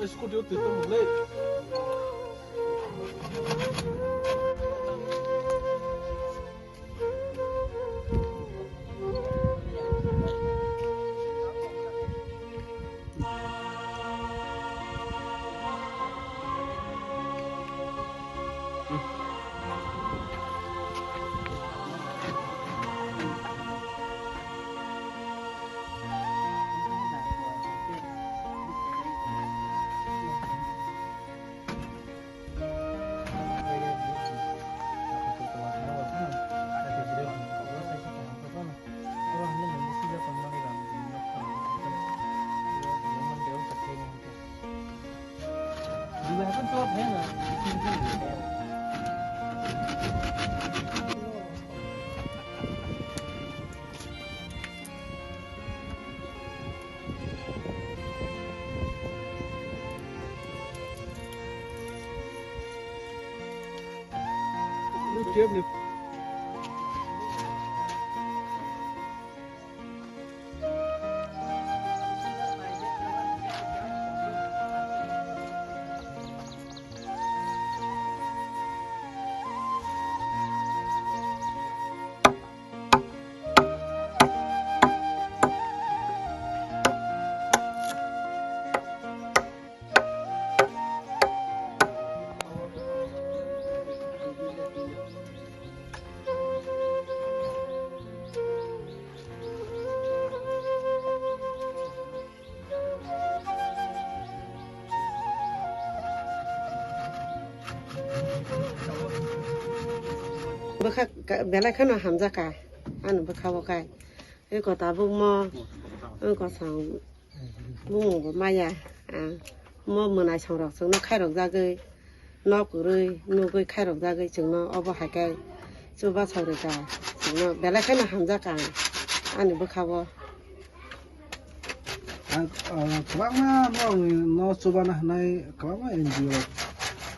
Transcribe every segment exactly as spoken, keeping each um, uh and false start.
Scooty o twi tongmwnglai. Bwkha ka-, belai kheno hamjakha ani bwkha o kai. Eko tabukmo, eko sang bumung bo maya, ah, mo mwnai songrok chwngno khairok jagwi. Nok kwrwi nugwi khairokjagwi chwngno obo hai khe chuba saurika chwngno belai kheno hamjakha ang ani bwkha-o. Ang, ah, kwbangma norokni no chubana hwnwi kwbangma N G O rok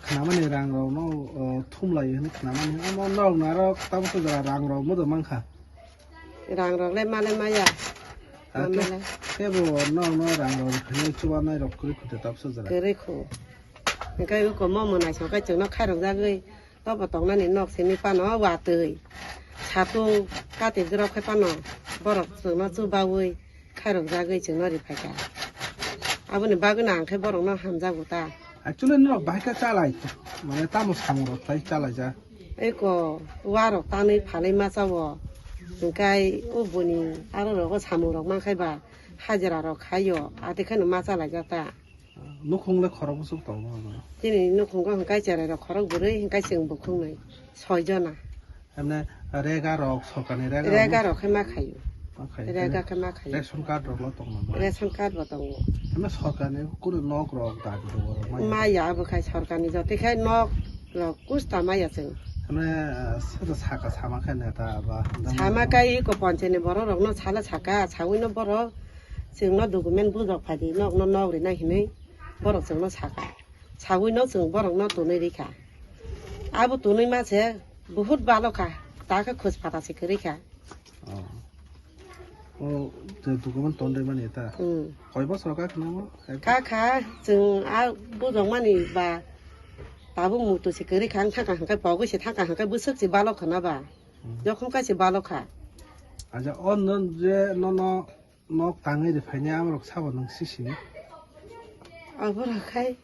khnamani rang rokno, ah, thumlai hwnwi khnamani, omo norokno aro tabuk jora rang rok modo mankha. Rang rok le male maya. Ah, Ma ke-, male. Kebo no, no rang rok rikhainai chubanai rok kwrwi khwtwi tabsa jora. Kwrwi khu. Hwnkhe uko mo mwnai song khe chwngno khairok jagwi tobo tongnani nok simi pano watwi. Satung kati jwrok khe pano borok chwngno chubawi khairok jagwi chwngno riphaikha. Aboni bagwino ang khe borokno hamjago ta. Actually, norok bahai khe chalai, mane tamo samung rok tai chalaijak. Eko warok tanwi phalwi masa o, hwnkhe o boni aro rogo samung rok mankhai ba hajira rok khaio, ate kheno ma chalaijak ta. Nukhung le khorok bwswk tongo abo? Chini nukhungo hwnkhe cherai rok khorok bwrwi, hwnkhe chwng bukhuk nwi soi jona. Emne rega rok, sorkarni rega rok? Rega rok khe ma khaio. Ma khaio. Rega khe ma khaio. Ration card rok lo tongo namu? Ration card bo tongo. Emne sorkarni kunu nok rok dabi rok maya? Maya abo khai sorkarni jotoi khai nok rok kusta maya chwng. Emne, eh, sono saka sama khe neta ba? Sama kai ko poncheni borok rok no sala saka, sawi no borok chwng no document bujok phai di, nok no nok rinai hinwi borok chwng no saka. Sawi no chwng borok no tonwi rikha. Abo tonwi ma se buhut balo kha, ta khe khus pata se kwrwi kha. Oh. Oh, je document tonwi mani ta? Hmm. Koi bosor ka khna mo? Ka kha, chwng a bujok mani ba tabuk mutu se kwrwi kha, ang thangkha hwnkhe pogwi se thangkha hwnkhe bwswk se balo khna ba. Hmm. Jokhom kai se balo kha. Acha, o no je no no Nok tangwi rwphainai amorok sabo nwng sisini? Aborok khai.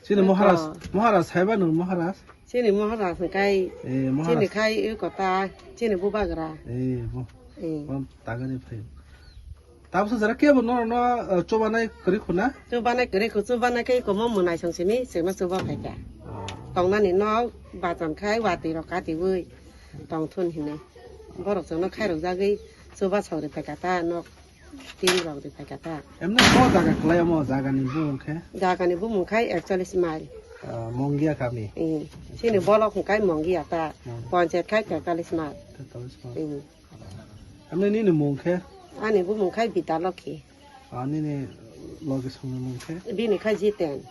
Chini eko. Maharaj, Maharaj saiba nwng Maharaj? Chini Maharaj hwnkhe. Eh, Maharaj. Chini khai eko ta, chini bubagra. Eh, bo. Eh. Bo tangwi rwphai. Tabuksa jora kebo norokno, eh, chubanai kwrwi khuna? Chubanai kwrwi khu, chubanai khe eko mo mwnai song simi, chwngno chuba phaikha. Oh. Tongnani nok, bachon khai, watwi rok katiwi. Tongthun hinwi. Borok chwngno khairok jagwi chuba sauri phaikha ta, nok tin rok ri phaikha ta. Emne bo jaga kwlai omo jagani bumung khe? Jagani bumung khai ekchollis mile. Ah, Mongia kami. Eh, chini bolok hwnkhe Mongia ta. Hmm. Ponchayat khai tektalis mile. Tektalis mile. Eh. Emne nini mung khe? Ani bumung khai Bidya Lokhi. Ah, nini logi songni mung khe? Bini khai Jiten.